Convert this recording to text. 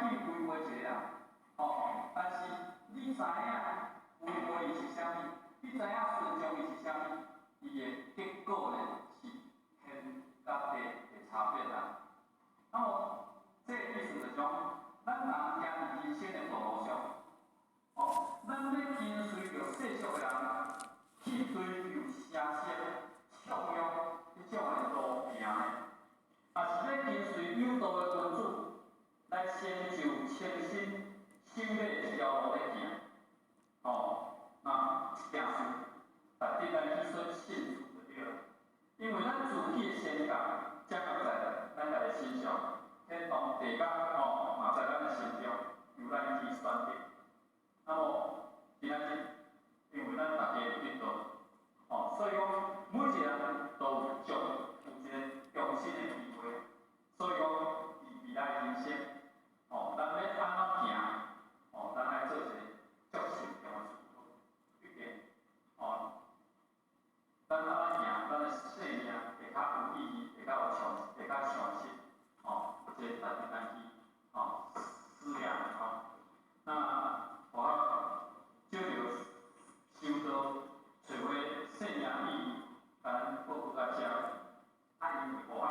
去規劃一个人，哦，但是你知影違背伊是啥物？你知影順從伊是啥物？伊的結果呢是天佮地的差別啦。那麼，這個意思就是講，咱人行佇人生的道路上，哦，咱欲跟隨著世俗的人去追求聲色、暢欲彼種的路行呢，抑是欲跟隨有道的君子來成就清新、守禮這條路咧行，哦，那這件事，值得咱去做省思就對了。因為咱自己的身價掌握在咱家己身上，天堂地獄哦，嘛在咱的心中，由咱去選擇。那麼今仔日，因為咱大家有得到，哦，所以講每一個人都有將有一個重新的機會。所以講，佇未來人生，哦，咱欲按怎行，哦，咱愛做一個足慎重的思考，決定，哦，咱按怎行，咱的生命會較有意義，會較有長，會較長實，哦，這值得咱去。